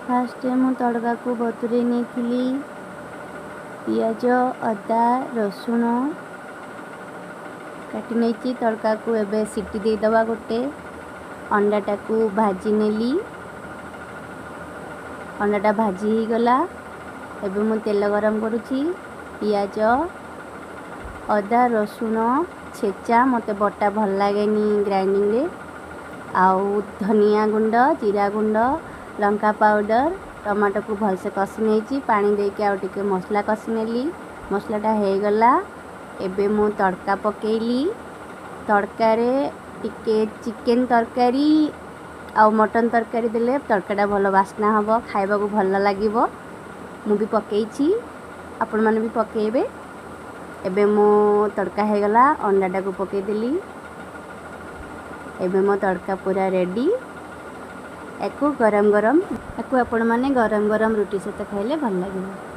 First ମୁଁ ତଡ଼କାକୁ ବତୁରେଇ ନେଇଥିଲି। ପିଆଜ, ଅଦା, ରସୁଣ କାଟି ନେଇଛି। ତଡ଼କାକୁ ଏବେ ସିଟି ଦେଇଦେବା ଗୋଟେ। ଅଣ୍ଡାଟାକୁ ଭାଜି ନେଲି। ଅଣ୍ଡାଟା ଭାଜି ହେଇଗଲା। ଏବେ ମୁଁ ତେଲ ଗରମ କରୁଛି। ପିଆଜ, ଅଦା, ରସୁଣ ଛେଚା, ମୋତେ ବଟା ଭଲ ଲାଗେନି ଗ୍ରାଇଣ୍ଡିଙ୍ଗରେ। ଆଉ ଧନିଆ ଗୁଣ୍ଡ, ଜିରା ଗୁଣ୍ଡ, ଲଙ୍କା ପାଉଡ଼ର, ଟମାଟୋକୁ ଭଲସେ କଷି ନେଇଛି। ପାଣି ଦେଇକି ଆଉ ଟିକେ ମସଲା କଷି ନେଲି। ମସଲାଟା ହେଇଗଲା। ଏବେ ମୁଁ ତଡ଼କା ପକେଇଲି। ତଡ଼କାରେ ଟିକେ ଚିକେନ୍ ତରକାରୀ ଆଉ ମଟନ୍ ତରକାରୀ ଦେଲେ ତଡ଼କାଟା ଭଲ ବାସ୍ନା ହେବ, ଖାଇବାକୁ ଭଲ ଲାଗିବ। ମୁଁ ବି ପକେଇଛି, ଆପଣମାନେ ବି ପକେଇବେ। ଏବେ ମୁଁ ତଡ଼କା ହେଇଗଲା, ଅଣ୍ଡାଟାକୁ ପକେଇଦେଲି। ଏବେ ମୋ ତଡ଼କା ପୁରା ରେଡ଼ି। ୟାକୁ ଗରମ ଗରମ, ୟାକୁ ଆପଣମାନେ ଗରମ ଗରମ ରୁଟି ସହିତ ଖାଇଲେ ଭଲ ଲାଗିବ।